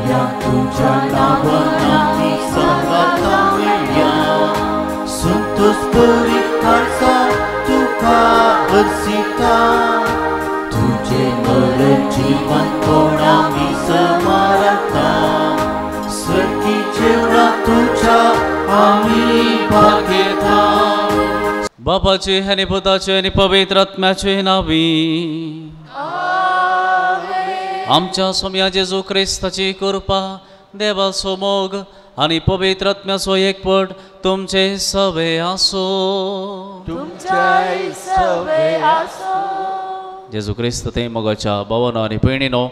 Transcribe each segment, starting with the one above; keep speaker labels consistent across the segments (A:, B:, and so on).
A: ह्या तुज्या नांवान आमी सांगाता मेळया संतोष भरीत काळजा तुका अर्जिता तुजें मरण जिवंतपण आमी समारता सर्गी जेवणा तुज्या आमी भाग घेता.
B: बापाचे आनी पुताचे आनी पवित्र आत्म्याचे नांवी आमच्या सोम्या जेजू क्रिस्ताची कृपा, देवाचो मोग आनी पवित्र आत्म्याचो एकपट तुमचे सवे आसूं.
A: तुमच्याय सवे आसूं.
B: जेजू क्रिस्त ते मोगाच्या भावानो आनी भयणीनो,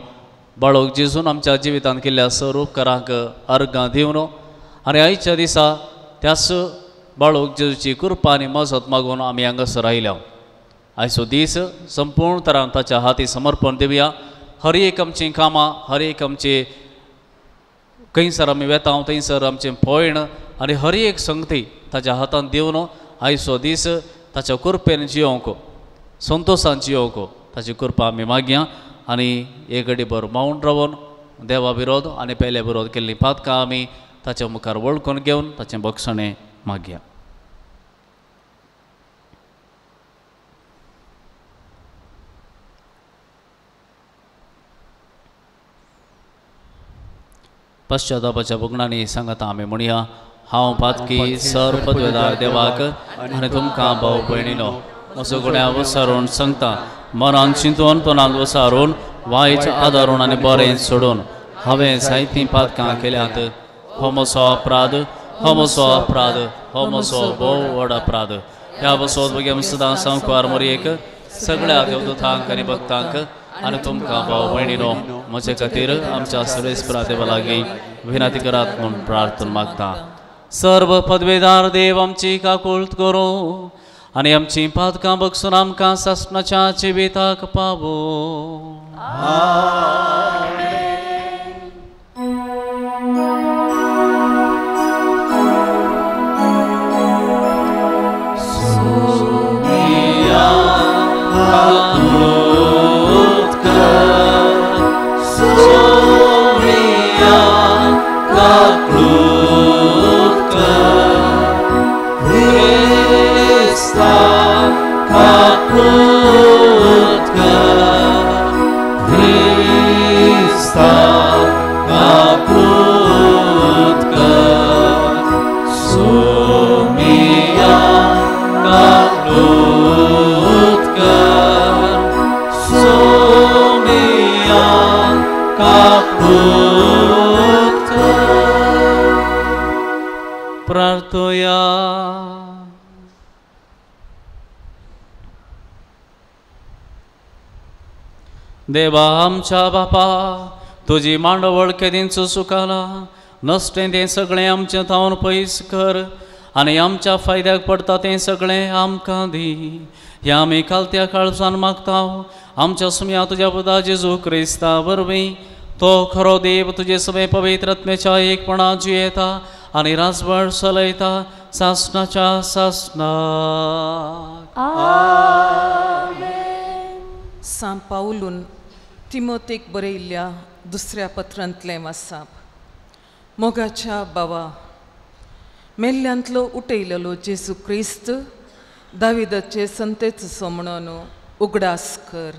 B: बाळक जेजून आमच्या जिवितांत केल्ल्या सर्व उपकारांक अर्गां दिवन आनी आयच्या दिसा त्याच बाळक जेजूची कृपा आनी मजत मागून आमी हांगासर आयल्या. आयचो दीस संपूर्ण तरान ताच्या हाती समर्पण दिवया. हर एक आमचीं कामां, हर एक आमची खंयसर आमी वेता थंयसर आमचें पयण आनी हर एक संगती ताच्या हातांत दिवन आयचो दीस ताच्या कृपेन जियोवंक, संतोशान जियोवंक ताची कृपा आमी मागया आनी एक घडी भर मावन रावन देवा विरोध आनी पेल्या विरोध केल्लीं पातकां आमी ताच्या मुखार वळखून घेवन ताचें बक्षणें मागया. पश्चातापाच्या भोगणांनी सांगता आमी म्हणया, हांव पातकी सर पदवेदार देवाक आनी तुमकां भाव भयणीनो म्हजो गुण्या वसारून सांगता, मनान चिंतून तोंडान वसारून वायट आदारून आनी बरें सोडून हांवें जायतीं पातकां केल्यांत. हो म्हजो अपराध, हो म्हजो अपराध, हो म्हजो भोव व्हड अपराध. ह्या बसोत भुरग्यां सदां सांकवार मोरयेक सगळ्या देवदूतांक आनी भक्तांक आनी तुमकां भाव भयणीनो म्हजे खातीर आमच्या सर्वेस्परा देवा लागीं विनंती करात म्हूण प्रार्थना मागता. सर्व पदवेदार देव आमची काकूळत करूं आनी आमचीं पातकां बगसून आमकां सासणाच्या जिविताक पावो. प्रार्थोया. देवा आमच्या बापा, तुजी मांडवळ केदींच सुकाला नसटें तें सगळें आमचें थावन पयस कर आनी आमच्या फायद्याक पडटा तें सगळें आमकां दी. ह्या आमी कालत्या काळजान मागता आमच्या सुम्या तुज्या पुता जेजू क्रिस्ता वरवीं. तो खरो देव तुजे सगळे पवित्र आत्म्याच्या एकपणा जियेता आनी राजवट चलयता सासणाच्या सासणाक.
C: सांत पावलून तिमोतेक बरयल्ल्या दुसऱ्या पत्रांतलें वासाप. मोगाच्या बावा, मेल्ल्यांतलो उठयलेलो जेजू क्रिस्त दाविदाचे संतेचो म्हणून उगडास कर.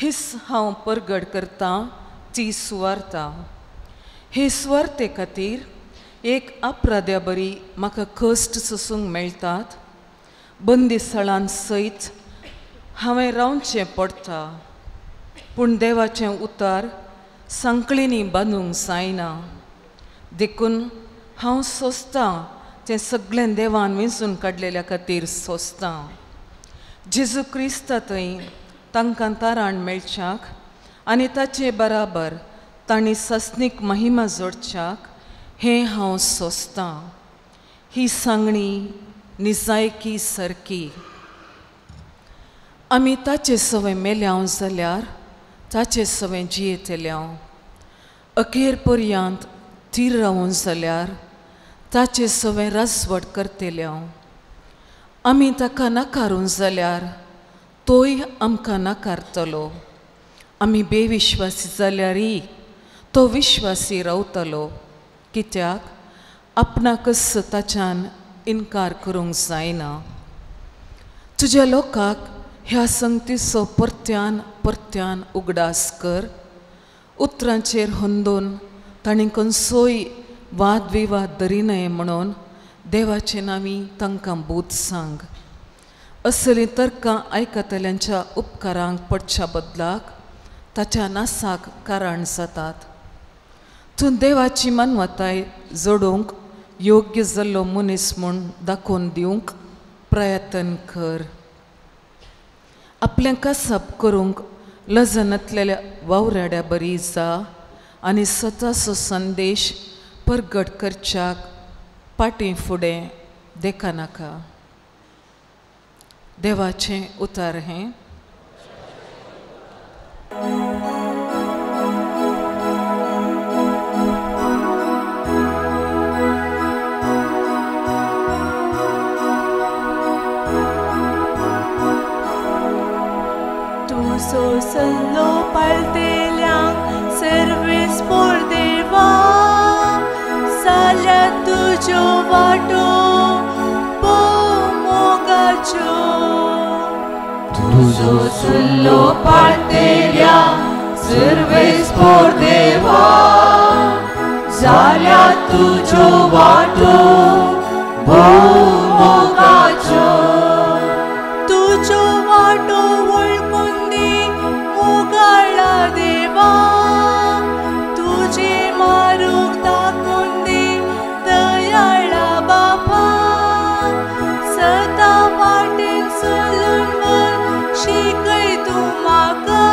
C: हीच हांव परगट करतां ती सुवार्ता. हे सुवार्ते खातीर एक अपराध्या बरी म्हाका कश्ट सोसूंक मेळटात. बंदीस्थळान सयत हांवें रावचें पडटा, पूण देवाचें उतार सांकळींनी बांदूंक जायना. देखून हांव सोंसतां तें सगळें देवान वेंचून काडलेल्या खातीर सोंसतां. जेजू क्रिस्ता थंय तांकां तारण मेळच्याक आनी ताचे बराबर तांणी सासणीक महिमा जोडच्याक हें हांव सोंसतां. ही सांगणी निजायकी सारकी. आमी ताचे सवें मेल्याव जाल्यार ताचे सवें जियेतल्याव. अखेर पर्यंत थीर रावून जाल्यार ताचे सवें राजवट करतल्याव. आमी ताका नाकारून जाल्यार तोय आमकां नाकारतलो. आमी बेविश्वासी जाल्यारय तो विश्वासी रावतलो, कित्याक आपणाकच ताच्यान इनकार करूंक जायना. तुज्या लोकांक ह्या संगतीचो परत्यान परत्यान उगडास कर. उतरांचेर होंदून तांणी खंयचोय वाद विवाद धरिनय म्हणून देवाचे नांवी तांकां बूद सांग. असलीं तर्कां आयकतल्यांच्या उपकारांक पडच्या बदलाक ताच्या नासाक कारण जातात. तूं देवाची मानवताय जोडूंक योग्य जाल्लो मनीस म्हूण दाखोवन दिवंक प्रयत्न कर. आपलें कसब करूंक लजनातलेल्या वावराड्या बरी जा आनी सताचो संदेश परगट करच्याक पाटी फुडें देखानाका. देवाचें उतार हें.
D: तुजो सल्लो पाळटेल्यांक सर्वेस पोर देवा, जाल्यार तुज्यो वाटो भोव मोगाच्यो.
A: तुजो सल्लो पाळटेल्यांक सर्वेस पोर देवा, जाल्यार तुज्यो वाटो भोव मोगाच्यो.
D: तुज्यो वाटो वळखून दी मोगाळा देवा, तुजे मारूक दाखोवन दी दयाळा बापा. सदां वाटेन चलून व्हर शिकय तूं म्हाका,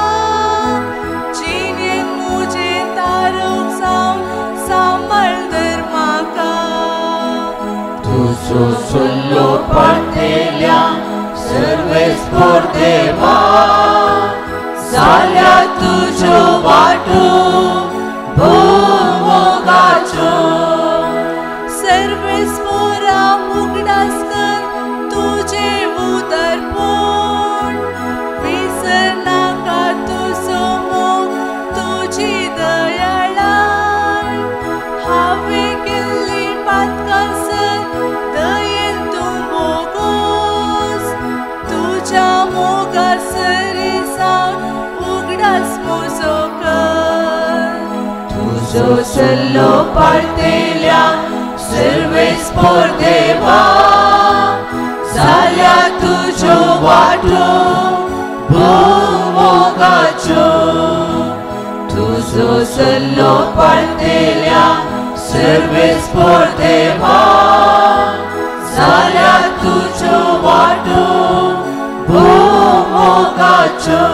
D: जिणेन म्हजें तारूक जावन सांबाळ धर म्हाका.
A: तुजो सल्लो पाळटेल्यांक सर्वेस पोर देवा, जाल्यार तुज्यो वाटो भोव मोगाच्यो.
D: सर्वेस पोरा उगडास कर तुजें उदारपण, विसरनाका तुजो मोग तुजी दयाळाय. हांवें केल्लीं पातकां सर दयेन तूं मोगोस, तुज्या मोगा सरी जावन उगडास म्हजो कर.
A: तुजो सल्लो पाळटेल्यांक सर्वेस पोर देवा, जाल्यार तुज्यो वाटो भोव मोगाच्यो. तुजो सल्लो पाळटेल्यांक सर्वेस पोर देवा, जाल्यार तुज्यो वाटो भोव मोगाच्यो.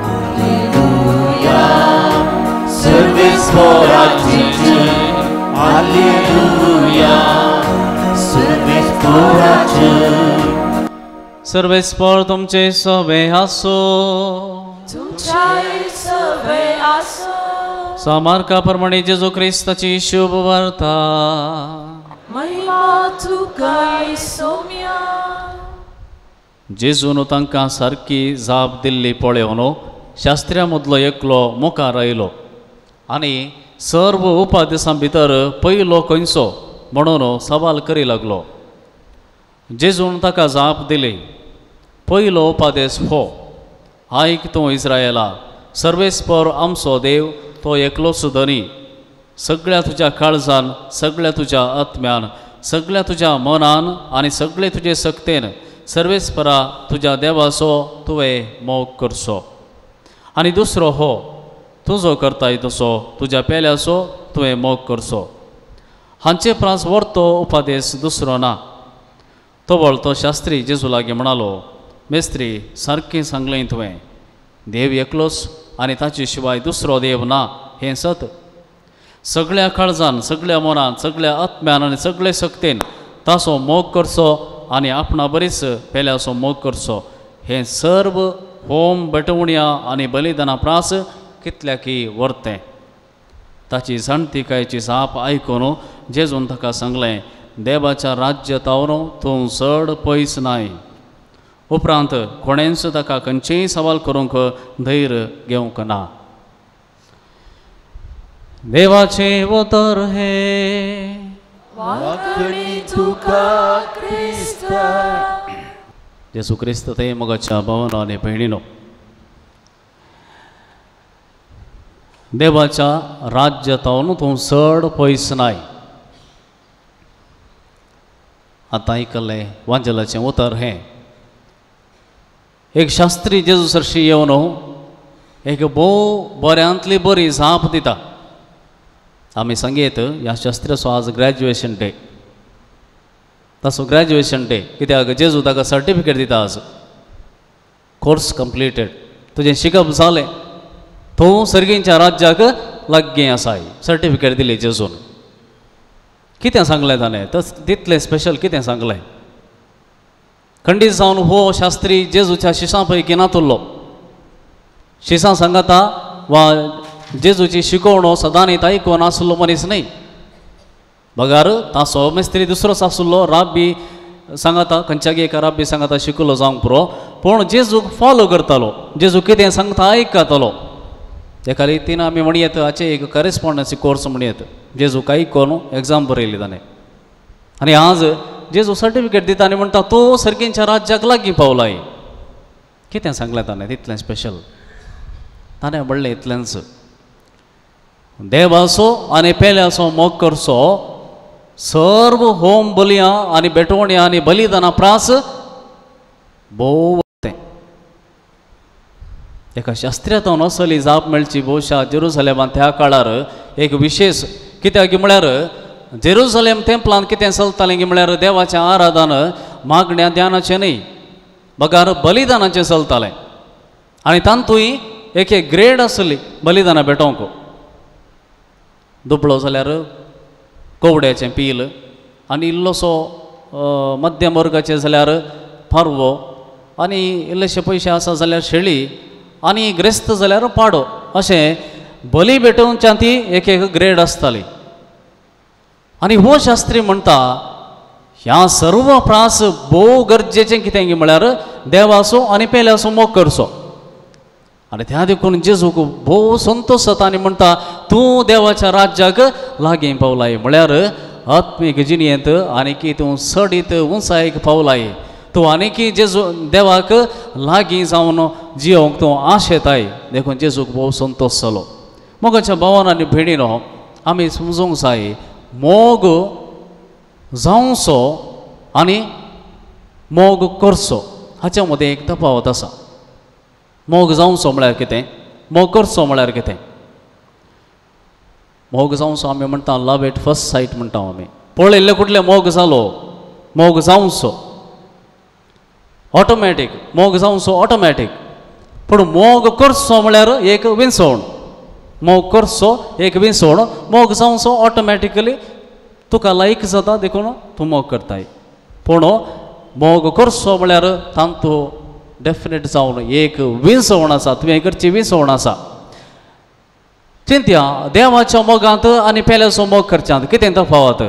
A: हालेलुया सर्वेस पोराची जय, हालेलुया सर्वेस पोराची.
B: सर्वेस पोर तुमचे सवे आसो.
C: तुमच्याय सवे आसो.
B: सामार्का प्रमाणे जेजू क्रिस्ताची शुभ वार्ता.
C: महिमा तुका सोम्या.
B: जेजून तांकां सारकी जाप दिल्ली पळोवन शास्त्र्या मदलो एकलो मुखार आयलो आनी सर्व उपादेसां भितर पयलो खंयचो म्हणून सवाल करी लागलो. जेजून ताका जाप दिली, पयलो उपादेस हो, आयक तूं इस्रायला, सर्वेस्पर आमचो देव तो एकलोच धनी. सगळ्या तुज्या काळजान, सगळ्या तुज्या आत्म्यान, सगळ्या तुज्या मनान आनी सगळे तुजे सक्तेन सर्वेस्परा तुज्या देवाचो तुवें मोग करचो. आनी दुसरो हो, तुजो करताय तसो तुज्या पेल्याचो तुवें मोग करचो. हांचे प्रास व्हरतो उपादेस दुसरो ना. तो वळतो शास्त्री जेजू लागीं म्हणालो, मेस्त्री सारकें सांगलें तुवें, देव एकलोच आनी ताचे शिवाय दुसरो देव ना हें सत. सगळ्या काळजान, सगळ्या मनान, सगळ्या आत्म्यान आनी सगळे सक्तेन ताचो मोग करचो आनी आपणा बरीच पेल्याचो मोग करचो. हें सर्व होम बटवण्या आनी बलिदाना प्रास कितल्याकी व्हरतें. ताची जाणतिकायेची जाप आयकून जेजून ताका सांगलें, देवाच्या राज्य तावन तूं चड पयस नाय. उपरांत कोणेंच ताका खंयचेय सवाल करूंक धैर्य घेवंक ना. देवाचें उतर हें
A: वांकणी तुका क्रिस्ता.
B: जेजू क्रिस्त ते मोगाच्या भावानो आनी भयणीनो, देवाच्या राज्यातावन तूं चड पयस नाय. आतां आयकल्लें वांजेलाचें उतर हें. एक शास्त्री जेजू सरशी येवन एक भोव बऱ्यांतली बरी जाप दिता. आमी सांगयत ह्या शास्त्र्याचो आज ग्रॅज्युएशन डे. ताचो ग्रॅज्युएशन डे कित्याक जेजू ताका सर्टिफिकेट दिता आज. कोर्स कंप्लिटेड, तुजें शिकप जालें, तूं सर्गींच्या राज्याक लागीं आसाय. सर्टिफिकेट दिली जेजून. कितें सांगलें ताणें तितलें स्पेशल कितें सांगलें? खंडीत जावन हो शास्त्री जेजूच्या शिसां पैकी नातुल्लो. शिसां सांगता वा जेजूची शिकवणो सदांनी आयकून आसलो मनीस न्हय, बगार ताचो मिस्त्री दुसरोच आसलो. राब्बी सांगता खंयच्यागी एका राब्बी सांगता शिकलो जावंक पुरो, पूण जेजूक फॉलो करतालो, जेजू कितें सांगता आयकतालो. तेका रितीन आमी म्हणयेत हाचें एक कॉरेस्पोंडन्सी कोर्स म्हणयेत. जेजूक आयकून एग्जाम बरयली ताणें आनी आज जेजू सर्टिफिकेट दिता आनी म्हणटा तूं सर्गींच्या राज्याक लागीं पावलाय. कितें सांगलें ताणें तितलें स्पेशल? ताणें म्हणलें इतलेंच, देवाचो आनी पेल्याचो मोग करचो सर्व होम बलयां आनी भेटवण्या आनी बलिदाना प्रास भोव तें. एका शास्त्र्यातून असली जाप मेळची भोवशा जेरुसलेमान त्या काळार एक विशेष. कित्याक म्हळ्यार जेरुसलेम तेंपलान कितें चलतालें की म्हळ्यार देवाचें आराधन मागण्या ध्यानाचें न्हय, बगार बलिदानाचें चलतालें. आनी तातूंय एक एक ग्रेड आसली बलिदानां भेटोवंक. दुबळो जाल्यार कोवड्याचें पील आनी इल्लोसो मध्यम वर्गाचें जाल्यार पारवो आनी इल्लेशे पयशे आसा जाल्यार शेळी आनी ग्रेस्त जाल्यार पाडो. अशें बली भेटोवच्या ती एक एक ग्रेड आसताली. आनी हो शास्त्री म्हणटा ह्या सर्व प्रास भोव गरजेचें कितें म्हळ्यार देवाचो आनी पेल्याचो मोग करचो. आनी त्या देखून जेजूक भोव संतोश जाता आनी म्हणटा तूं देवाच्या राज्याक लागीं पावलाय. म्हळ्यार आत्मीक जिणेंत आनीकी तूं चडीत उंचायेक पावलाय, तूं आनीकी जेजू देवाक लागीं जावन जियोंक तूं आशेताय. देखून जेजूक भोव संतोश जालो. मोगाच्या भावान आनी भयणीनो, आमी समजूंक जाय मोग जावचो आनी मोग करचो हाच्या मदें एक तफावत आसा. मोग जावचो म्हळ्यार कितें, मोग करचो म्हळ्यार कितें? मोग जावचो आमी म्हणटा लव एट फर्स्ट सायट म्हणटा आमी. पळयल्ले कुठले मोग जालो, मोग जावचो ऑटोमॅटीक, मोग जावचो ऑटोमॅटीक. पूण मोग करचो म्हळ्यार एक विंचवण, मोग करचो एक विंचवण, मोग जावचो ऑटोमॅटिकली तुका लायक जाता देखून तूं मोग करताय. पूण मोग करचो म्हळ्यार तांतू डेफिनेट जावन एक विंचवण आसा, तुवें करची विंचवण आसा. चिंत्या देवाच्या मोगांत आनी पेल्याचो मोग करच्यांत कितें तफावत?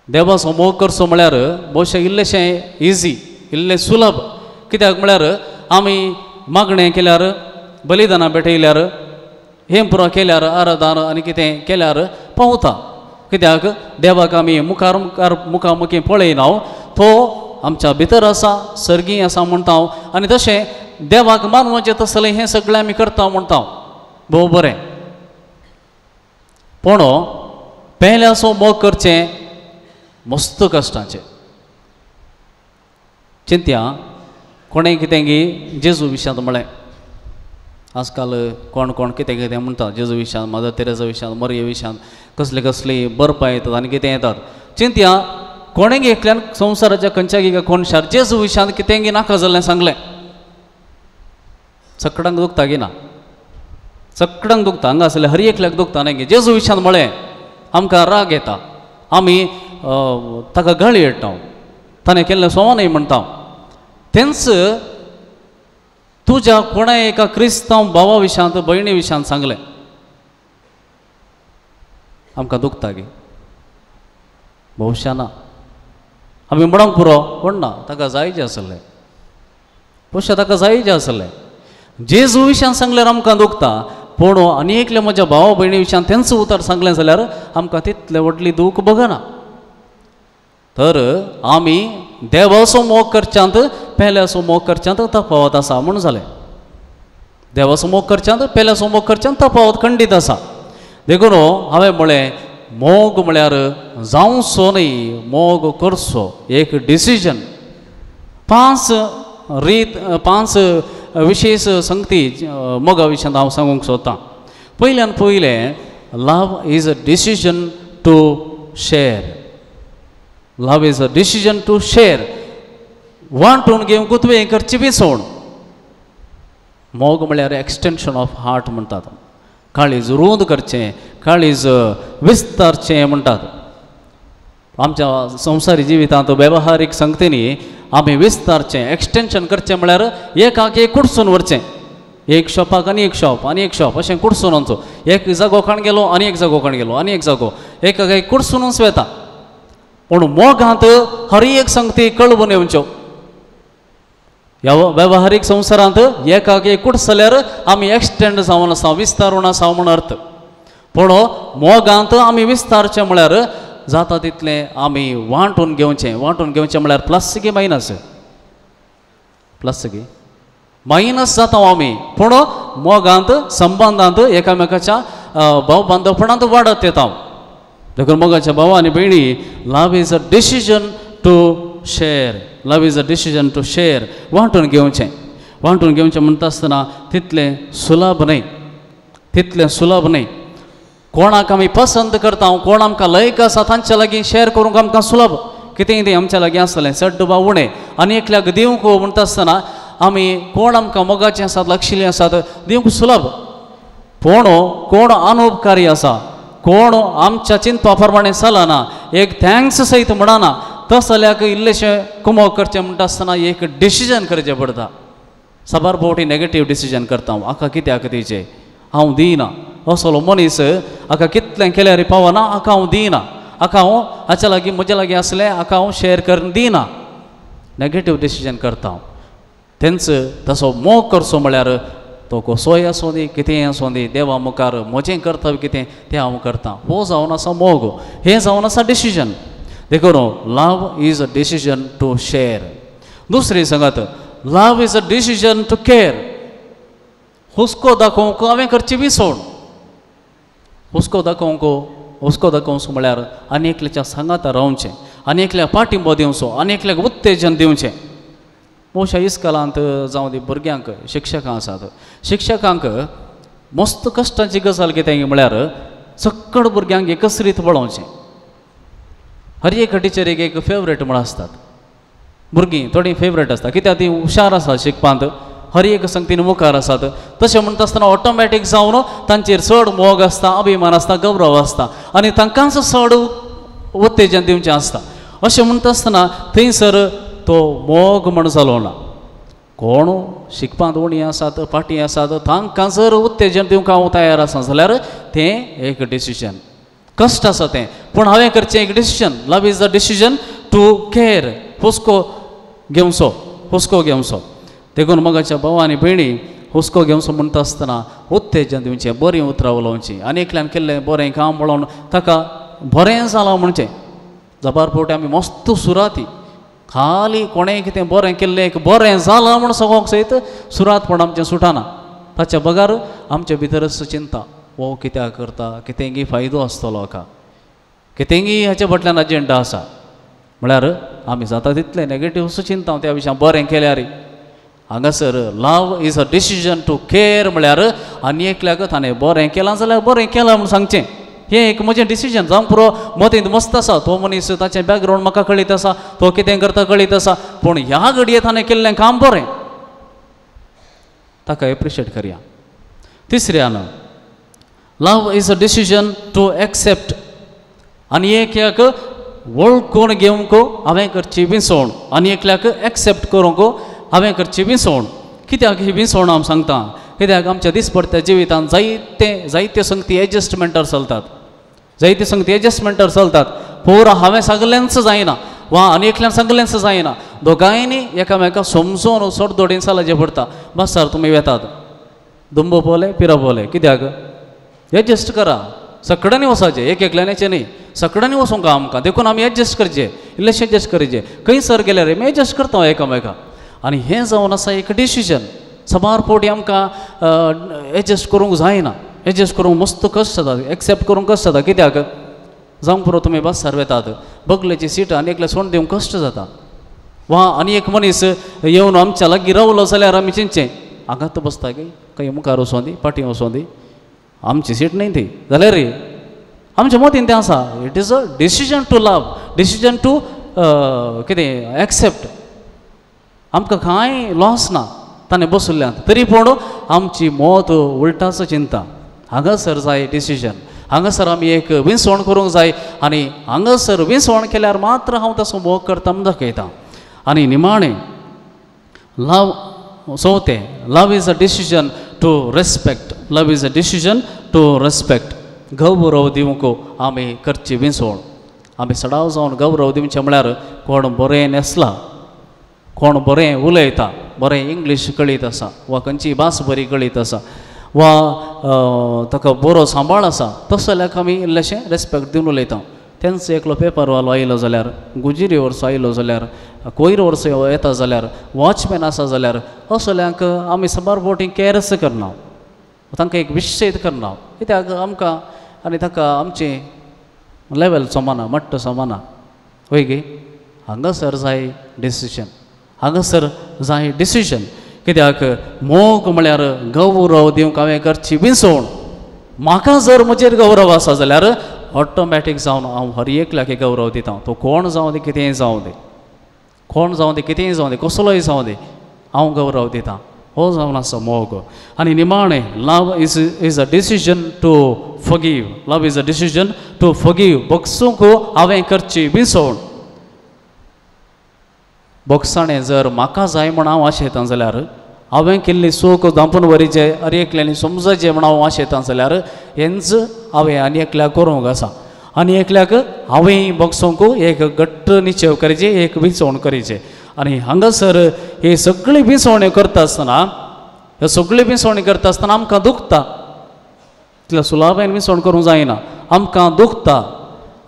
B: देवाचो मोग करचो म्हळ्यार भोवशें इल्लेशें इजी, इल्लें सुलभ. कित्याक म्हळ्यार आमी मागणें केल्यार, बलिदानां भेटयल्यार, हें पुरो केल्यार, आराधन आनी कितें केल्यार पावता. कित्याक देवाक आमी मुखार मुखार मुखामुखी पळयना, तो आमच्या भितर आसा, सर्गी आसा म्हणटा हांव. आनी तशें देवाक मानवचें तसलें हें सगळें आमी करता म्हणटा हांव, भोव बरें. पूण पेल्याचो मोग करचें मस्त कश्टाचें. चिंत्या कोणें कितें गी जेजू विशयांत म्हळें. आजकाल कोण कोण कितें कितें म्हणटा जेजू विशयांत, मदर तेरेजा विशयांत, मरिये विशयांत कसले कसली बरपां येतात आनी कितें येतात. चिंत्या कोणें एकल्यान संवसाराच्या खंयच्या कोणशार जेजू विशयांत कितें गी नाका जाल्लें सांगलें. सकडांक दुखता गी ना? सकडांक दुखता. हांगा आसलें हर एकल्याक दुखता न्ही. जेजू विशयांत म्हळें आमकां राग येता, आमी ताका गाळी हाडटा, ताणें केल्लें सोवानय म्हणटा. तेंच तुज्या कोणा एका क्रिस्तांव भावा विशयांत, भयणी विशयांत सांगलें, आमकां दुखता गी? भोवशा ना. आमी म्हणूंक पुरो कोण ना, ताका जाय जें आसलें, भोवशा ताका जाय जें आसलें. जेजू विशयान सांगल्यार आमकां दुखता, पूण आनी एकले म्हज्या भावा भयणी विशयान तेंच उतर सांगलें जाल्यार आमकां तितलें व्हडली दूख बगना. तर आमी देवाचो मोग करच्यांत पेल्याचो मोग करच्यांत तफावत आसा म्हूण जालें. देवाचो मोग करच्यांत पेल्याचो मोग करच्यांत तफावत खंडीत आसा. देखून हांवें म्हळें मोग म्हळ्यार जावचो न्हय, मोग करचो, एक डिसिजन. पांच रीत, पांच विशेश संगती मोगा विशयांत हांव सांगूंक सोदतां. पयल्यान पयलें, love is a decision to share. Love is a decision to share. वांटून घेवंक तुवें करची विसवण. मोग म्हळ्यार एक्सटेंशन ऑफ हार्ट म्हणटात. काळीज रूंद करचें, काळीज विस्तारचें म्हणटात. आमच्या संवसारी जिवितांत वेवहारीक संगतींनी आमी विस्तारचें, एक्सटेंशन करचें म्हळ्यार एकाक एक कुडसून व्हरचें. एक शॉपाक आनी एक शॉप आनी एक शॉप अशें कुडसून वचचो. एक जागो खाण गेलो आनी एक जागो खाण गेलो आनी एक जागो, एकाक एक कुडसुनूच वता. पूण मोगांत हर एक संगती कळवून येवच्यो. ह्या वेवहारीक संवसारांत एकाक एक कुडसल्यार आमी एक्सटेंड जावन आसा, विस्तारून आसा म्हूण अर्थ. पूण मोगांत आमी विस्तारचें म्हळ्यार जाता तितलें आमी वांटून घेवचें. वांटून घेवचें म्हळ्यार प्लस की मायनस, प्लस की मायनस जाता आमी. पूण मोगांत संबंदांत एकामेकाच्या भाव बांदवपणांत वाडत येता. देखून मोगाच्या भाव आनी भयणी, love is a decision to share. Love is a decision to share. वांटून घेवचें. वांटून घेवचें म्हणटा आसतना तितलें सुलभ न्हय, तितलें सुलभ न्हय. कोणाक आमी पसंत करता, कोण आमकां लायक आसा तांच्या लागीं शेअर करूंक आमकां सुलभ. कितेंय तें आमच्या लागीं आसतलें चड वा उणें. आनी एकल्याक दिवंक म्हणटा आसतना आमी कोण आमकां मोगाचें आसात, लागशिल्लीं आसात, दिवंक सुलभ. पूण कोण अनुपकारी आसा, कोण आमच्या चिंतपा प्रमाणें चलना, एक thanks सयत म्हणना, तसल्याक इल्लेशें कुमोक करचें म्हणटा आसतना एक डिसिजन करचें पडटा. साबार फावटी नेगेटीव डिसिजन करता हांव. हाका कित्याक दिवचें, हांव दिना. असलो मनीस हाका कितलें केल्यार पावना, हाका हांव दिना, हाका हांव हाच्या लागीं म्हज्या लागीं आसलें हाका हांव शेअर करून दिना. नेगेटीव डिसिजन करता हांव. तेंच तसो मोग करचो म्हळ्यार तो कसोय आसूं दी, कितेंय आसूं दी, देवा मुखार म्हजें कर्तव्य कितें तें हांव करतां. हो जावन आसा मोग, हें जावन आसा डिसिजन. देखून love is a decision to share. दुसरी सांगात, love is a decision to care. हुस्को दाखोवंक हांवें करची विसवण. हुस्को दाखोवंक, हुस्को दाखोवचो म्हळ्यार आनी एकल्याच्या सांगाता रावचें, आनी एकल्याक पाठिंबो दिवचो, आनी एकल्याक उत्तेजन दिवचें. मोशा इस्कलांत जावं दी भुरग्यांक शिक्षकां आसात, शिक्षकांक मस्त कश्टांची गजाल कितें म्हळ्यार सक्कड भुरग्यांक एकच रीत पळोवचें. हर एक टिचरीक एक फेवरेट म्हण आसतात. भुरगीं थोडीं फेवरेट आसता, कित्याक तीं हुशार आसा शिकपांत, हर एक संगतीन मुखार आसात. तशें म्हणटा आसतना ऑटोमॅटीक जावन तांचेर चड मोग आसता, अभिमान आसता, गौरव आसता आनी तांकांच चड उत्तेजन दिवचें आसता. अशें म्हणटा आसतना थंयसर तो मोग म्हण जालो ना. कोण शिकपांत उणी आसात, फाटीं आसात, तांकां जर उत्तेजन दिवंक हांव तयार आसा जाल्यार तें एक डिसिजन. कश्ट आसा तें, पूण हांवें करचें एक decision. Love is the decision to care. हुस्को घेवचो, हुस्को घेवचो. देखून मोगाच्या भाव आनी भयणी, हुस्को घेवचो म्हणटा आसतना उत्तेजन दिवचें, बरीं उतरां उलोवचीं आनी एकल्यान केल्लें बरें काम पळोवन ताका बरें जालां म्हणचें. जबार फावटी आमी मस्त सुराती खाली कोणें कितें बरें केल्लें एक बरें जालां म्हूण सगळ्यांक सयत सुरातपण आमचें सुटना. ताच्या बगर आमचे भितरच चिंता, हो कित्याक करता, कितेंगी फायदो आसतलो हाका, कितेंगी हाच्या फाटल्यान एजेंडा आसा. म्हळ्यार आमी जाता तितलें नेगेटीव चिंता त्या विशयान बरें केल्यार. हांगासर love is a decision to care म्हळ्यार आनी एकल्याक ताणें बरें केलां जाल्यार बरें केलां म्हूण सांगचें. हें एक म्हजें डिसिजन जावंक पुरो. मतींत मस्त आसा तो मनीस, ताचें बॅकग्रावंड म्हाका कळीत आसा, तो कितें करता कळीत आसा, पूण ह्या घडये ताणें केल्लें काम बरें, ताका एप्रिशिएट करया. तिसऱ्यान, love is a decision to accept. आनी एकल्याक वळखून घेवंक हांवें करची विसवण, आनी एकल्याक एक्सेप्ट करूंक हांवें करची विसवण. कित्याक ही विसवण हांव सांगता, कित्याक आमच्या दिसपडत्या जिवितांत जायते जायते संगती एडजस्टमेंटार चलतात, जायते संगती एडजस्टमेंटार चलतात. पुरो हांवें सगल्यांच जायना वा आनी एकल्यान सगल्यांच जायना, दोगांयनी एकामेका समजून सोडदोडीन चलचें पडटा. बस सर तुमी वेतात, दुंबो पोले पिरा पोले कित्याक एडजस्ट करा सगळ्यांनी वचाचें एक एकल्यानेचें न्ही सगळ्यांनी वचूंक आमकां देखून आमी एडजस्ट करचें इल्लेशें एडजस्ट करचें खंय सर गेल्यार आमी एडजस्ट करता एकामेका आनी हें जावन आसा एक डिसिजन साबार फावटी आमकां एडजस्ट करूंक जायना एडजस्ट करूंक मस्त कश्ट जाता एक्सेप्ट करूंक कश्ट जाता कित्याक जावंक पुरो तुमी बसार वेतात बगलेची सीट आनी एकले सोंड दिवंक कश्ट जाता वा आनी एक मनीस येवन आमच्या लागीं रावलो जाल्यार आमी चिंतचें हांगात बसता की खंय मुखार वचों दी फाटीं वचों दी आमची सीट न्ही ती जाल्यार रे आमच्या मतीन तें आसा it is a decision to love decision to कितें एक्सेप्ट आमकां कांय लॉस ना ताणें बसयल्ल्यान तरी पूण आमची मत उल्टाचो चिंता हांगासर जाय डिसिजन हांगासर आमी एक विंचवण करूंक जाय आनी हांगासर विंचवण केल्यार मात्र हांव तसो मोग करता म्हूण दाखयता आनी निमाणें लव चवथें love is a decision to respect love is a decision to respect गौरव दिवंक आमी करची विंचवण आमी सदांच जावन गौरव दिवचें म्हळ्यार कोण बरें न्हेसला कोण बरें उलयता बरें इंग्लीश कळीत आसा वा खंयची भास बरी कळीत आसा वा ताका बरो सांबाळ आसा तसो जाल्यार आमी इल्लेशें रेस्पेक्ट दिवन उलयता तेंचो एकलो पेपरवालो आयलो जाल्यार गुजिरी वर्स आयलो जाल्यार कोयर वर्स येता जाल्यार वॉचमॅन आसा जाल्यार असल्यांक आमी साबार फावटी कॅरस करना तांकां एक विशेद करना कित्याक आमकां आनी ताका आमचें लेवल समाना मट्ट समाना वय गे हांगासर जाय डिसिजन हांगासर जाय डिसिजन कित्याक मोग म्हळ्यार गौरव दिवंक हांवें करची विंचवण म्हाका जर म्हजेर गौरव आसा जाल्यार ऑटोमॅटीक जावन हांव हर एकल्याक गौरव दिता तो कोण जावं दी कितेंय जावं दी कोण जावं दी कितेंय जावं दी कसलोय जावं दी हांव गौरव दिता हो जावन आसा मोग आनी निमाणें love is is a decision to forgive love is a decision to forgive बगसूंक हांवें करची विंचवण बोगसाणें जर म्हाका जाय म्हूण हांव आशेतां जाल्यार हांवें केल्ली चूक धांपून व्हरीचे आनी एकल्यांनी समजचें म्हूण हांव आशेतां जाल्यार हेंच हांवें आनी एकल्याक करूंक आसा आनी एकल्याक हांवें बोगसूंक एक घट्ट निश्चेव करचें एक विंचवण करचें आनी हांगासर ही सगळी विंचवण्यो करता आसतना ह्यो सगळी विंचवणी करता आसतना आमकां दुखता तितल्या सुलाभायन विंचवण करूंक जायना आमकां दुखता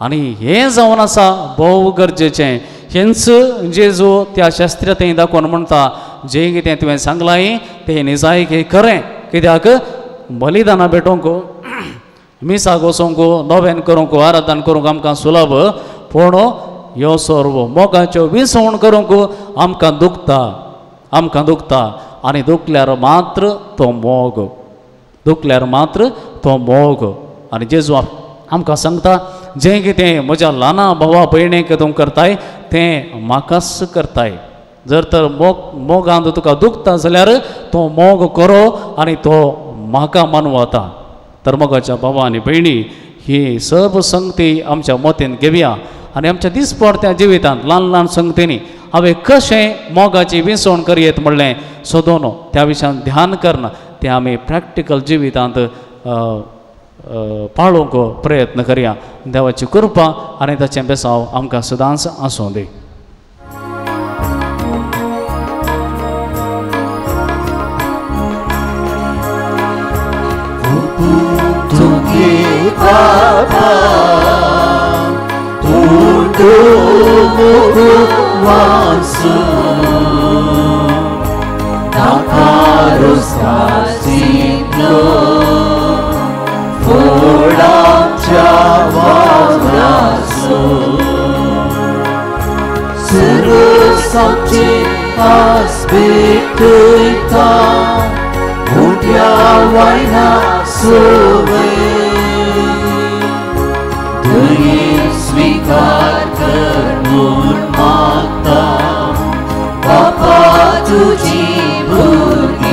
B: आनी हें जावन आसा भोव गरजेचें हेंच जेजू त्या शास्त्र्या थंय दाखोवन म्हणटा जें कितें तुवें सांगलां तें निजायक खरें कित्याक बलिदानां भेटोवंक मिसाक वचोंक नोवेन करूंक आराधन करूंक आमकां सुलभ पूण ह्यो सर्व मोगाच्यो विंचवण करूंक आमकां दुखता आमकां दुखता आनी दुखल्यार मात्र तो मोग दुखल्यार मात्र तो मोग आनी जेजू आमकां सांगता जें कितें म्हज्या ल्हाना भावा भयणीक तूं करताय तें म्हाकाच करताय जर तर मोग मोगान तुका दुखता जाल्यार तो मोग करो आनी तो म्हाका मानवता तर मोगाच्या भावा आनी भयणी ही सर्व संगती आमच्या मतीन घेवया आनी आमच्या दिसपडत्या जिवितांत ल्हान ल्हान संगतींनी हांवें कशें मोगाची विंचवण करयेत म्हणलें सोदून त्या विशयान ध्यान करना तें आमी प्रॅक्टिकल जिवितांत पाळोवंक प्रयत्न करया देवाची कृपा आनी ताचें बेसांव आमकां सदांच आसूं दी.
A: स्वीकार कर म्हूण मागता बापा तुजी भुरगीं.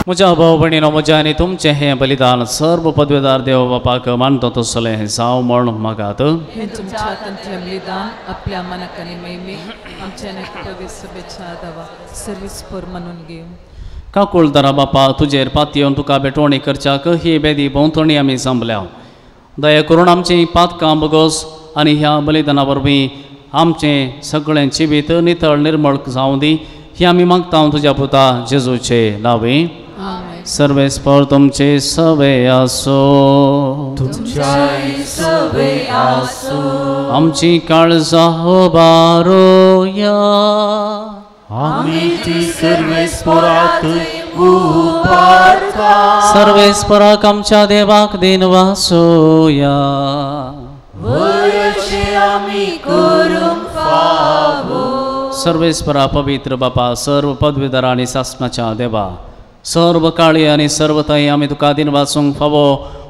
B: म्हज्या भाव भयणीनो म्हज्या आनी तुमचें हें बलिदान सर्व पदवेदार देव बापाक मानता तसलें जावं म्हण मागात.
C: हें तुमच्या हातांतलें बलिदान आपल्या मनाक आनी महिमेक आमच्या आनी पवित्र सभेच्या आदावा सर्वीस पोर म्हणून घेवं.
B: काकुळदारा बापा तुजेर पातयेवन तुका भेटवणी करच्याक ही बेदी भोंवतणी आमी जमल्या दया करून आमचीं पातकां बगोस आनी ह्या बलिदाना वरवीं आमचें सगळें जिवीत नितळ निर्मळ जावं दी. ही आमी मागता तुज्या पुता जेजूचे नांवे. सर्वेस्पर तुमचे सवे आसो.
A: तुमच्याय सवे आसो.
B: आमची काळजां उबारोया.
A: आमी ती सर्वेस्पराक उबारता.
B: सर्वेस्पराक आमच्या देवाक दिनवासोया.
A: वयशे आमी करूंक फावो.
B: सर्वेस्परा पवित्र बापा, सर्व पदवीधर आनी सासणाच्या देवा, सर्व काळी आनी सर्व ताई आमी तुका दिनवासूंक फावो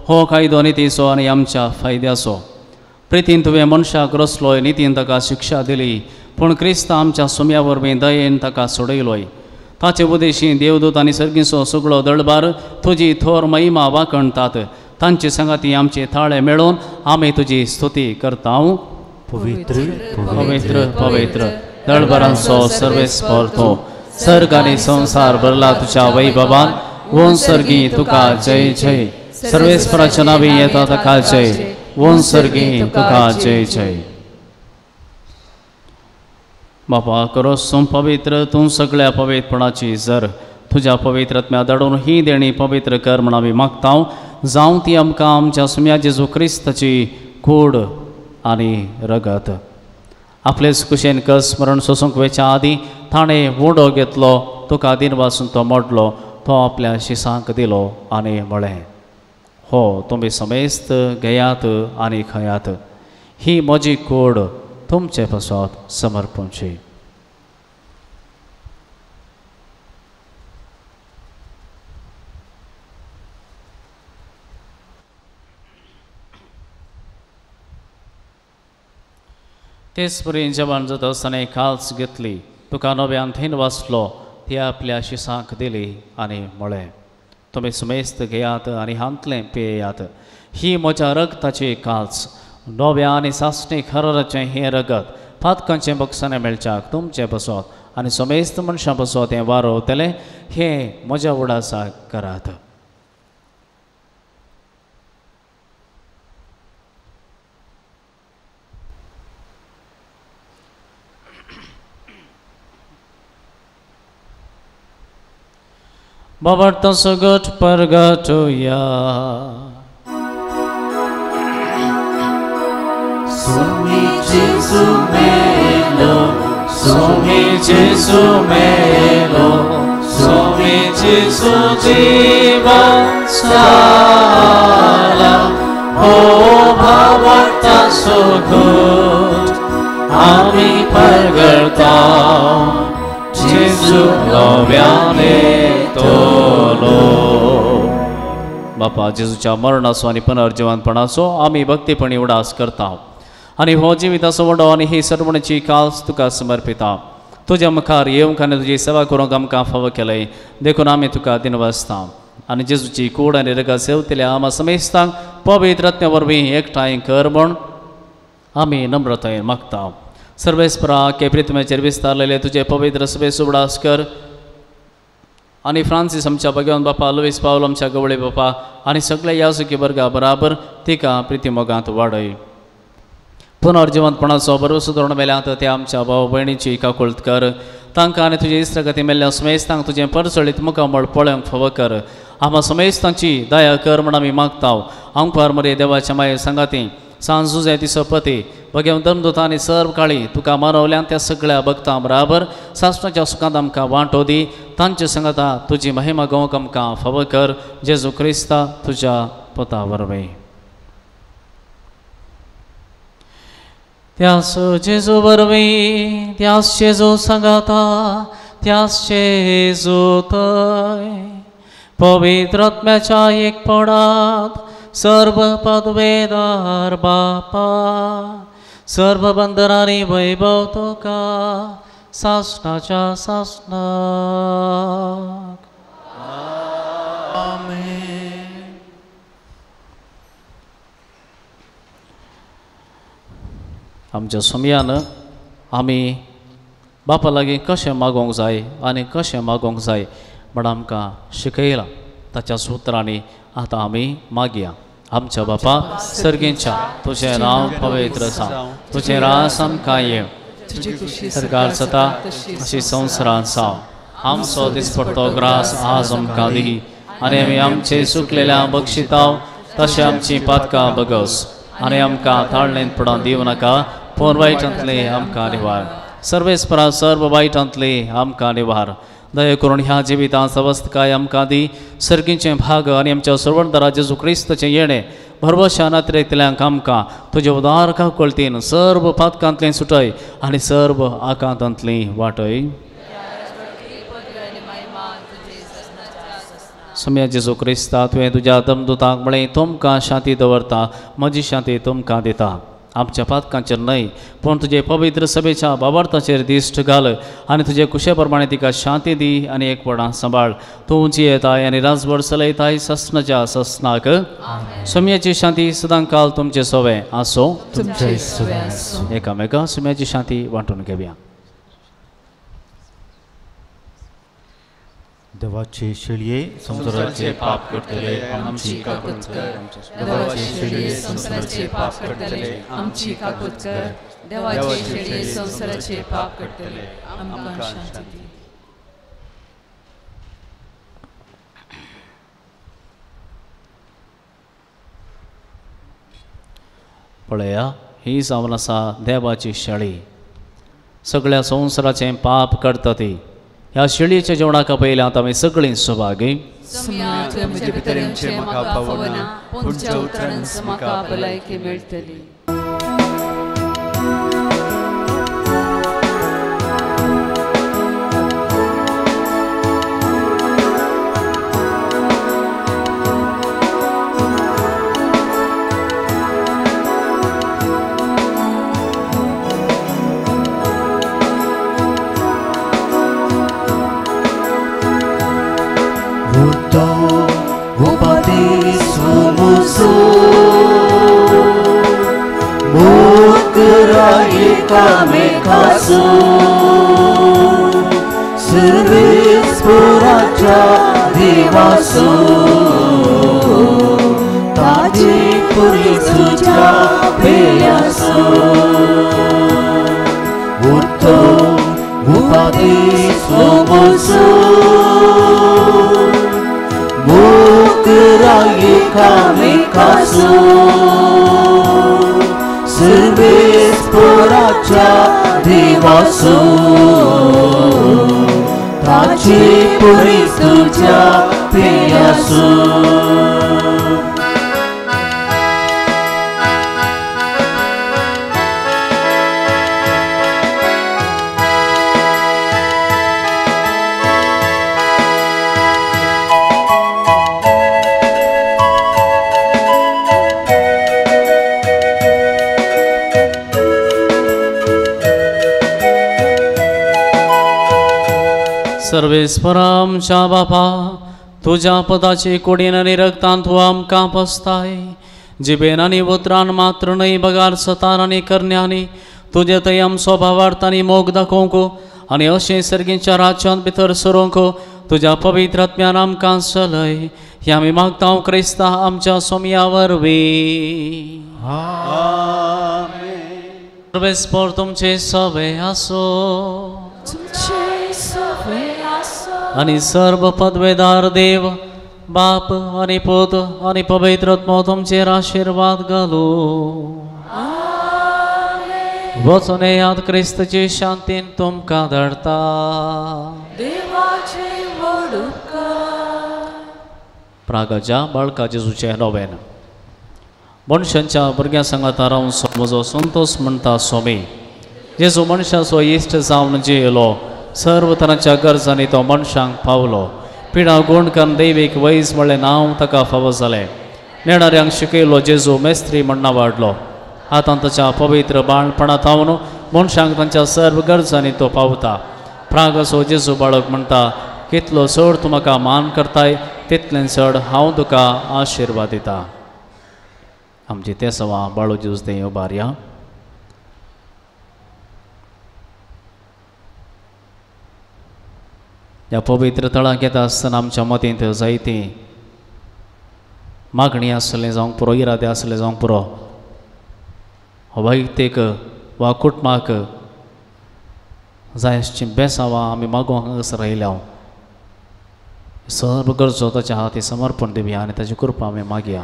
B: हो कायदो नितीचो आनी आमच्या फायद्याचो. प्रितीन तुवें मनशाक रचलोय, नितीन ताका शिक्षा दिली, पूण क्रिस्त आमच्या सुम्या वरवीं दयेन ताका सोडयलोय. ताचे उदेशी देवदूत आनी सर्गीचो सगळो दळबार तुजी थोर महिमा वाखणतात. तांचे सांगाती आमचे थाळे मेळोवन आमी तुजी स्तुती करता.
A: पवित्र
B: पवित्र पवित्र दळबारांचो सर्वेस्पर तूं, सर्ग आनी संवसार भरला तुज्या वैभवान. ओन सर्गी तुका जय जय. सर्वेस्पराच्या नांवी येता ताका जय. ओन सर्गी तुका जय जय. बापा करोस तूं पवित्र, तूं सगळ्या पवित्रपणाची जर तुज्या पवित्र आत्म्या धाडून ही देणी पवित्र कर म्हण आमी मागता. जावं ती आमकां आमच्या सुम्या जेजू क्रिस्ताची कूड आनी रगत. आपलेच कुशेन कस मरण सोसूंक वेच्या आदीं ताणें वोडो घेतलो, तुका दिनवासून तो मोडलो, तो आपल्या शिसांक दिलो आनी म्हळें, हो तुमी समेस्त घेयात आनी खयात, ही म्हजी कूड तुमचे पासत समर्पणची. तेच परी जेवण जाता आसतना काल्स घेतली, तुका नव्यान थंय वाचलो, ती आपल्या शिसांक दिली आनी म्हळें, तुमी सुमेस्त घेयात आनी हांतलें पियेयात, ही म्हज्या रगताची काल्स, नव्या आनी सासणी खराचें हें रगत पातकांचें बक्षाणें मेळच्याक तुमचें बसत आनी समेस्त मनशां बसत हें वारोवतलें, हें म्हज्या उडासाक करात. बाबा सगट परगटोया.
A: Sumi Jesu melo,
B: Sumi Jesu melo, Sumi Jesu जीवन साला, हो भावार्था सुगट आमी परगटा जेजू नव्याने तोलो. बापा जेजूच्या मरणाचो आनी पुनर्जिवनपणाचो आमी भक्तीपणी उडास करता आनी हो जिविताचो वडो आनी ही सर्वणची काल्स तुका समर्पिता. तुज्या मुखार येवंक आनी तुजी सेवा करूंक आमकां फावो केलंय, देखून आमी तुका दिनवासता. आनी जेजूची कूड आनी रगत सेवतल्या आमा समेस्तांक पवित्र आत्म्या वरवीं एकठांय कर म्हूण आमी नम्रतायेन मागता. सर्वेस्परा के प्रिथमेचेर विस्तारलेले तुजे पवित्र सभेचो उगडास कर आनी फ्रांसीस आमच्या भगवान बापा, लुईस पावल आमच्या गवळे बापा आनी सगळ्या याजकी वर्गा बराबर तिका प्रितीमोगांत वाडय. पुनर्जिवंतपणाचो भरवसो धोरण मेल्यात त्या आमच्या भाव भयणीची काकुळत कर. तांकां आनी तुजे इस्त्रगती मेल्ल्या समेस्तांक तुजें परजळीत मुखामळ पळोवंक फावो कर. आमा समेस्तांची दया कर म्हण आमी मागता. आंकवार मरे देवाच्या माये सांगाती सांज जुजे ती सपती भगेवन धर्मदूत आनी सर्व काळी तुका मानवल्यान त्या सगळ्या भक्तां बराबर सासणाच्या सुखांत आमकां वांटो दी. तांचे सांगाता तुजी महिमा गोवंक आमकां फावो कर. जेजू क्रिस्ता तुज्या पुता वरवीं. त्यास जेजू वरवीं, त्यास जेजू सांगाता, त्यास जेजू थंय पवित्र आत्म्याच्या एकपणांत सर्व पदवेदार बापा, सर्व बंदरांनी वैभव तुका सासणाच्या सासणाक.
A: आमेन.
B: आमच्या सोमयान आमी बापा लागीं कशें मागोवंक जाय आनी कशें मागोवंक जाय म्हण आमकां शिकयलां. ताच्या सुत्रांनी आतां आमी मागया. आमच्या बापा सर्गींच्या, तुजें नांव पवित्र जावं, तुजें रास आमकां येवं,
C: तुजी खुशी
B: सरकार जाता तशी संवसारांत जावं. आमचो दिसपडतो ग्रास आज आमकां दी आनी आमी आमचे चुकलेल्या बक्षिताव तशें आमची पातकां बगस आनी आमकां ताळणेंत पडोवन दिवं नाका पूण वायटांतले आमकां निवार. सर्वेस्परा सर्व वायटांतले आमकां निवार. दया करून ह्या जिवितांत सवस्तकाय आमकां दी. सर्गीचें भाग आनी आमच्या सर्वंतरा जेजू क्रिस्ताचें येणें भरवशा नात्रेंतल्यांक आमकां तुजे उदार काकुळतीन सर्व पातकांतलें सुटय आनी सर्व आकांतांतली वाटय. सम्या जेजू क्रिस्ता तुवें तुज्या दमदुतांक म्हळें तुमकां शांती दवरता म्हजी शांती तुमकां दिता. आमच्या पातकांचेर न्हय पूण तुजे पवित्र सभेच्या बाबार्थाचेर दिश्ट घाल आनी तुजे कुशे प्रमाणे तिका शांती दी आनी एकवटान सांबाळ. तूं जियेताय आनी राजवट चलयताय ससनाच्या ससनाक. सोम्याची शांती सदांकाल तुमचे सोवे आसो. एकामेका सोम्याची शांती वांटून घेवया.
A: देवाचे शेळये संवसाराचे पाप करतले आमची काकूत कर. देवाचे शेळये संवसाराचे पाप करतले आमची काकूत कर.
C: देवाचे शेळये संवसाराचे पाप करतले आमकां शांती दी.
B: पळया ही जावन आसा देवाची शेळी सगळ्या संवसाराचें पाप करता ती. ह्या शेळयेच्या जेवणाक पयल्यात आमी सगळीं सभागी.
C: म्हजे भितर येवचें म्हाका पावना पूण तुज्या उतरानच म्हाका भलायकी मेळटली.
A: सर्वेस्पराच्या देवासो ताजे पुरी तुझ्या प्रियासो उठो उपादेसो मोसो मोकराये कामेकासो सर्वेस्पराच्या देवासो ताजे पुरी तुझ्या प्रियासो.
B: सर्वेस्परा आमच्या बापा तुज्या पदाची कुडीन आनी रक्तान तूं आमकां पसताय. जिबेन आनी उतरान मात्र न्हय बगार सतान आनी करण्यांनी तुजे थंय आमचो भावार्थ आनी मोग दाखोवंक आनी अशें सर्गीच्या राज्यांत भितर सरूंक तुज्या पवित्र आत्म्यान आमकां चलय. हें आमी मागता क्रिस्ता आमच्या सोमया वरवीं. सर्वेस्पर तुमचे सवे आसो आनी सर्व पदवेदार देव बाप आनी पूत आनी पवित्र आत्मो तुमचेर आशिर्वाद घालू. वचून येयात क्रिस्ताची शांतीन तुमकां धाडटा. प्रागाच्या बाळका जेजूचें नोवेन. मनशांच्या भुरग्यां सांगाता रावन म्हजो संतोष म्हणटा स्वामी जेजू मनशाचो इश्ट जावन जियेलो. सर्व तरांच्या गरजांनी तो मनशांक पावलो. पिडा गुण करून दैवीक वैज म्हळ्ळें नांव ताका फावो जालें. नेणाऱ्यांक शिकयलो जेजू मेस्त्री म्हण वाडलो. आतां ताच्या पवित्र बाळपणांत हांव मनशांक तांच्या सर्व गरजांनी तो पावता. प्रागसो जेजू बाळक म्हणटा कितलो चड तूं म्हाका मान करताय तितलें चड हांव तुका आशिर्वाद दिता. आमची तें सवा बाळू जेजू तें उबारया. ह्या पवित्र थळाक येता आसतना आमच्या मतींत जायती मागणी आसलें जावंक पुरो, इरादे आसले जावंक पुरो. वैयक्तीक वा कुटुंबाक जाय आसचीं बेसांवां आमी मागोवंक हांगासर आयल्या. सर्व गरजो ताच्या हाती समर्पण दिवया आनी ताची कृपा आमी मागया.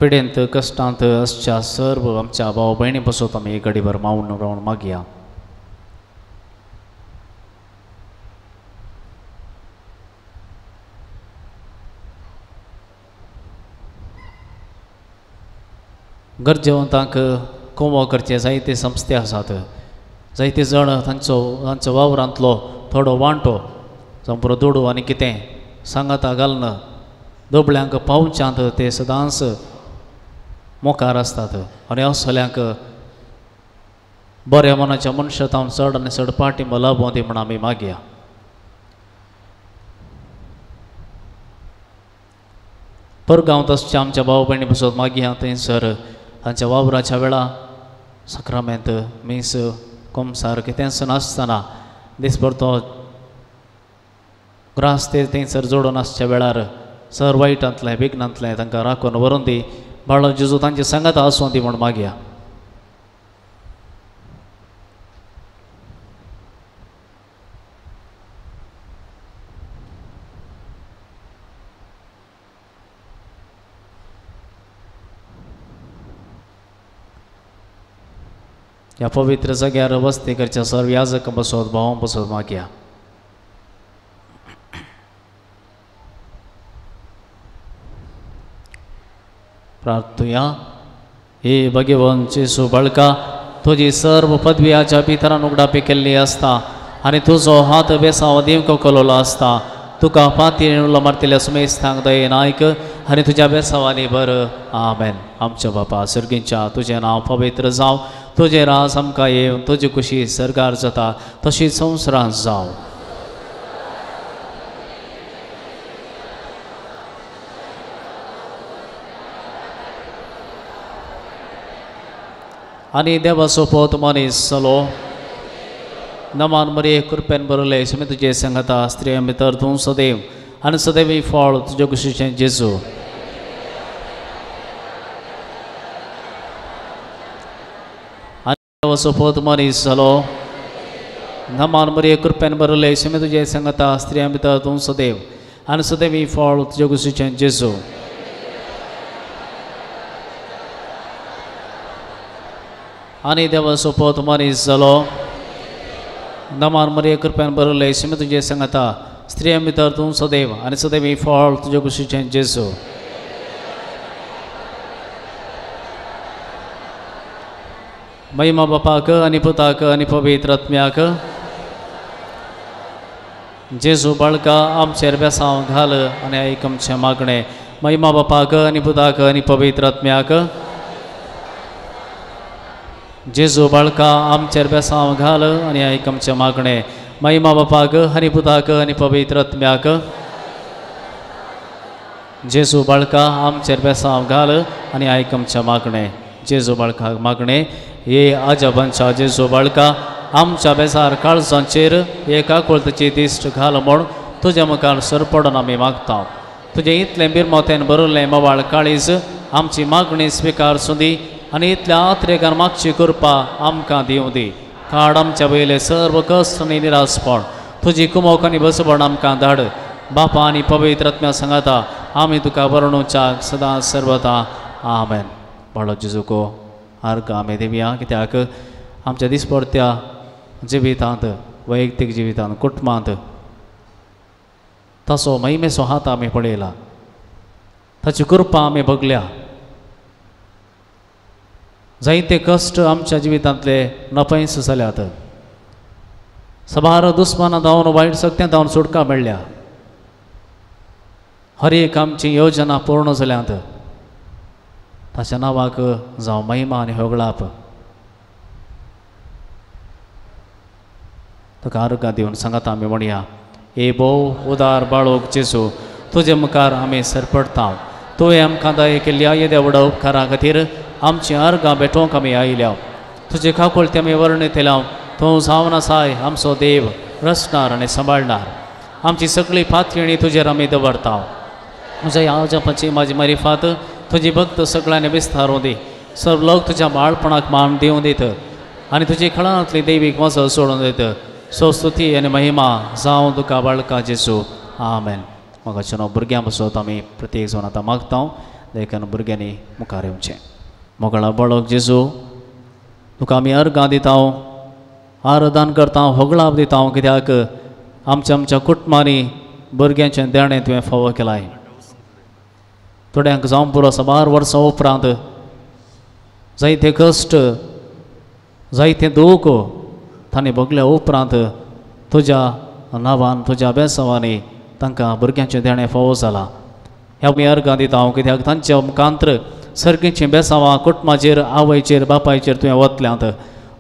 B: पिडेंत कश्टांत आसच्या सर्व आमच्या भाव भयणी बसत आमी एक घडीभर मावन रावन मागया. गरजेवंतांक कोमो करचे जायते संस्थे आसात, जायते जाण तांचो तांचो वावरांतलो थोडो वांटो जावं पुरो दुडू आनी कितें सांगाता घालून दुबळ्यांक पावच्यांत ते सदांच मुखार आसतात आनी असल्यांक बऱ्या मनाच्या मनशां तावन चड आनी चड पाठिंबो लाबोवं दी म्हूण आमी मागया. परगांवांत आसच्या आमच्या भाव भयणी बसत मागया थंयसर तांच्या वावराच्या वेळा साक्रामेंत मीस कोमसार कितेंच नासतना दिसभर तो ग्रास ते थंयसर जोडून आसच्या वेळार सर वायटांतलें विघ्नांतलें तांकां राखून व्हरून दी. बाळो जेजू तांचे सांगात आसूं दी म्हूण मागया. ह्या पवित्र जाग्यार वस्ती करच्या सर्व याजक बसोत भाव बसोत मागया. प्रार्थुया. हे भगवान जेजू बाळका, तुजी सर्व पदव्याच्या भितरान उगडापी केल्ली आसता आनी तुजो हात बेसांव दिवंक कलोलो आसता. तुका पाती उलो मारतल्या सुमेस्तांक दयेन आयक आनी तुज्या बेसांवांनी बर. आमेन. आमच्या बापा सर्गींच्या, तुजें नांव पवित्र जावं, तुजें राज आमकां येवं, तुजी खुशी सर्गार जाता तशी संवसारांत जावं. आनी देवाचो पोत मनीस जालो. नमान मरे कृपेन बरले सुमी तुजे संगता स्त्रियां भितर तूं सदैव आनी सदैव फळ तुजे कुशीचें जेजू. आनी देवाचो पोत मनीस जालो. नमान मरे कृपेन बरले सुमी तुजे संगता स्त्रियां भितर तूं सदैव आनी सदैव फळ तुजे कुशीचें जेजू. आनी देवाचो पोत मनीस जालो. नमान मरे कृपेन बरले सुमी तुजे संगता स्त्रियां भितर तूं सदैव आनी सदैव फळ तुजे कुशीचें जेजू. महिमा बापाक आनी पुताक आनी पवित्र आत्म्याक. जेजू बाळका आमचेर बेसांव घाल आनी आयक आमचें मागणें. महिमा बापाक आनी पुताक आनी पवित्र आत्म्याक. जेजू बाळका आमचेर बेसांव घाल आनी आयक आमचें मागणें. महिमा बापाक आनी पुताक आनी पवित्र आत्म्याक. जेजू बाळका आमचेर बेसांव घाल आनी आयक आमचें मागणें. जेजू बाळकाक मागणें. हे आजबांच्या जेजू बाळका आमच्या बेजार काळजांचेर एक आकुळताची दिश्ट घाल म्हूण तुज्या मुखार सरपडून आमी मागता. तुजें इतलें बिरमोतेन भरिल्लें मवाळ काळीज आमची मागणी स्विकार सुदी आनी इतल्या आत्रेकान मागची कृपा आमकां दिवं दी. काड आमच्या वयले सर्व कश्ट आनी निरासपण तुजी कुमोक आनी बसपण आमकां धाड. बापा आनी पवित्र आत्म्या सांगाता आमी तुका वर्णुच्याक सदां सर्वता. आमेन. बाळो जेजूको अर्घ आमी दिवया कित्याक आमच्या दिसपडत्या जिवितांत, वैयक्तीक जिवितांत, कुटुंबांत ताचो महिमेचो हात आमी पळयला, ताची कृपा आमी भोगल्या. जायते कश्ट आमच्या जिवितांतले नपयस जाल्यात, सबार दुस्मानां धांवन वायट सक्त्यां धांवन सुटका मेळ्ळ्या. हर एक आमची योजना पूर्ण जाल्यात. ताच्या नांवाक जावं महिमा आनी होगळाप. तुका आरोग्या दिवन सांगाता आमी म्हणया. हे भोव उदार बाळोक जेजू, तुजे मुखार आमी सरपडटा. तुवें आमकां दया केल्ल्या येद्या व्हडा उपकारा खातीर आमची अर्गां भेटोवंक आमी आयल्या. तुजे काकुळते आमी वर्णितल्या. तूं जावन आसाय आमचो देव, रचणार आनी सांबाळणार. आमची सगळी पातयेणी तुजेर आमी दवरता. तुज्या ह्या जपाची म्हाजी मारिफात तुजी भक्त सगळ्यांनी विस्तारून दी. सर्व लोक तुज्या बाळपणाक मान दिवन दित आनी तुजी खळांतली दैवीक मजत सोडून दित. सो स्तुती आनी महिमा जावं तुका बाळका जेजू. आमेन. म्हाका भुरग्यां पासत आमी प्रत्येक जाण आतां मागता, देखून भुरग्यांनी मुखार येवचें. मोगळा बाळक जेजू, तुका आमी अर्गां दिता, आराधन करता, होगळाप दिता, कित्याक आमच्या आमच्या कुटुंबांनी भुरग्यांचें देणें तुवें फावो केलां. थोड्यांक जावं पुरो साबार वर्सां उपरांत जायते कश्ट, जायते दूख तांणी भोगल्या उपरांत तुज्या नांवान, तुज्या बेसांवांनी तांकां भुरग्यांचें देणें फावो जालां. ह्या आमी अर्गां दिता हांव, कित्याक तांच्या मुखांत्र सर्गीचीं बेसांवां कुटुंबाचेर, आवयचेर, बापायचेर तुवें वतल्यांत.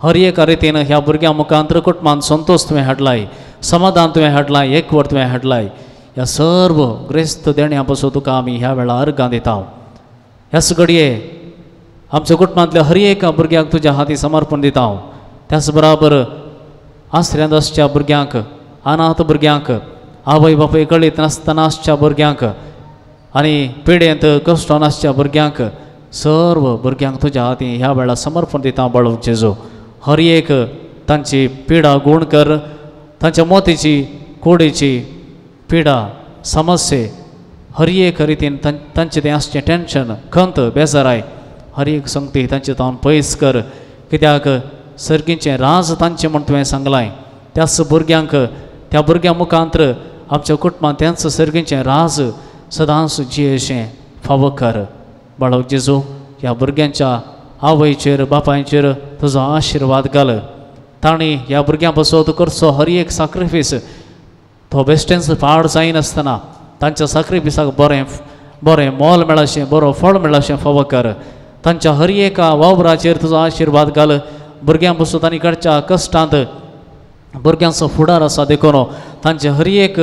B: हर एका रितीन ह्या भुरग्यां मुखांत्र कुटुंबान संतोश तुवें हाडलाय, समाधान तुवें हाडलाय, एकवट तुवें हाडलाय. ह्या सर्व ग्रेस्त देण्या पासून तुका आमी ह्या वेळार अर्गां दिता. ह्याच घडये आमच्या कुटुंबांतल्या हर एका भुरग्याक तुज्या हाती समर्पण दिता हांव. त्याच बराबर आसऱ्यांत आसच्या भुरग्यांक, अनाथ भुरग्यांक, आवय बापूय कळीत नासतना आसच्या भुरग्यांक आनी पिडेंत कश्टान आसच्या भुरग्यांक, सर्व भुरग्यांक तुज्या हाती ह्या वेळार समर्पण दिता. बाळूक जेजू, हर एक तांची पिडा गूण कर, तांच्या मोतीची, कुडीची पिडा, समस्ये हर एक रितीन तांचें तें आसचें टेंशन, खंत, बेजाराय हर एक संगती तांचे तावन पयस कर. कित्याक सर्गीचें राज तांचें म्हूण तुवें सांगलां. त्याच भुरग्यांक, त्या भुरग्यां मुखांत्र आमच्या कुटुंबांत त्यांच सर्गीचें राज सदांच जियेशें फावो कर. बाळक जेजू, ह्या भुरग्यांच्या आवयचेर, बापायचेर तुजो आशिर्वाद घाल. तांणी ह्या भुरग्यां पासत करचो हर एक साक्रिफीस तो बेश्टेंच पाड जायनासतना तांच्या साक्रिफिसाक बरें बरें मोल मेळशें, बरो फळ मेळशें फावो कर. तांच्या हर एका वावराचेर तुजो आशिर्वाद घाल. भुरग्यां पासून तांणी काडच्या कश्टांत भुरग्यांचो फुडार आसा, देखून तांचें हर एक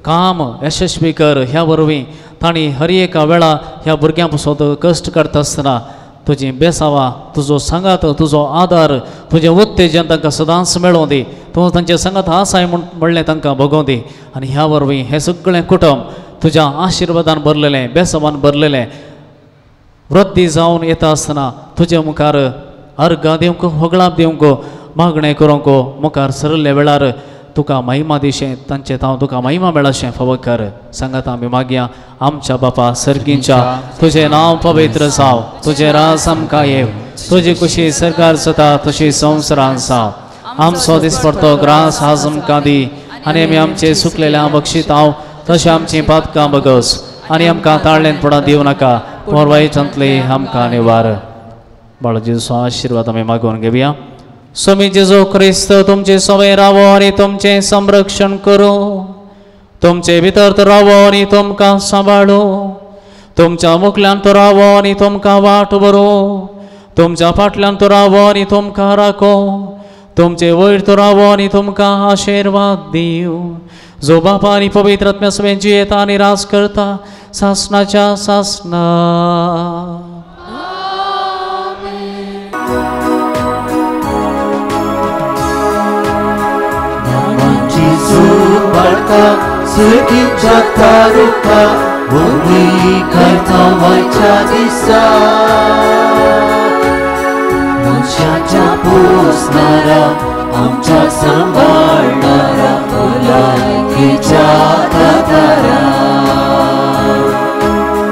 B: काम यशस्वी कर. ह्या वरवीं तांणी हर एका वेळा ह्या भुरग्यां पासून कश्ट काडटा आसतना तुजी बेसावां, तुजो सांगात, तुजो आदार, तुजें उत्तेजन तांकां सदांच मेळों दी. तूं तांचे सांगात आसाय म्हूण म्हणलें तांकां भोगों दी. आनी ह्या वरवीं हें सगळें कुटुंब तुज्या आशिर्वादान भरलेलें, बेसावान भरलेलें वृद्धी जावन येता आसतना तुज्या मुखार अर्गां दिवंक, होगळाप दिवंक, मागणें करूंक मुखार सरल्ल्या वेळार तुका महिमा दिशें, तांचें तांव तुका महिमा मेळशें फावो कर. सांगात आमी मागया. आमच्या बापा सर्गींच्या, तुजें नांव पवित्र जावं, तुजें राज आमकां येव, तुजी खुशी सरकार जाता तशी संवसारान जावं. आमचो दिसपडतो ग्रास आज आमकां दी आनी आमी आमचे सुकलेल्या बक्षितांव तशें आमचीं पातकां बगस आनी आमकां ताळ्ळेन पडा दिवं नाका, पूण वायटांतली आमकां निवार. बाळ जेजूचो आशिर्वाद आमी मागून घेवया. स्वामी जेजू क्रिस्त तुमचे सवय रावो आनी तुमचें संरक्षण करूं, तुमचे भितर तो रावो आनी तुमकां सांबाळू, तुमच्या मुखल्यान तो रावो आनी तुमकां वाट बरो, तुमच्या फाटल्यान तो रावो आनी तुमकां राखो, तुमचे वयर तो रावो आनी तुमकां आशिर्वाद दिवं. जो बापा आनी पवित्र आत्म्या सवें जियेता आनी राज करता सासनाच्या सासना.
A: सुखीच्या तारुका भूमी करता वयच्या दिसा, मनशाच्या पोसणारा आमच्या सांबाळणारा भलायकेच्या दातारा.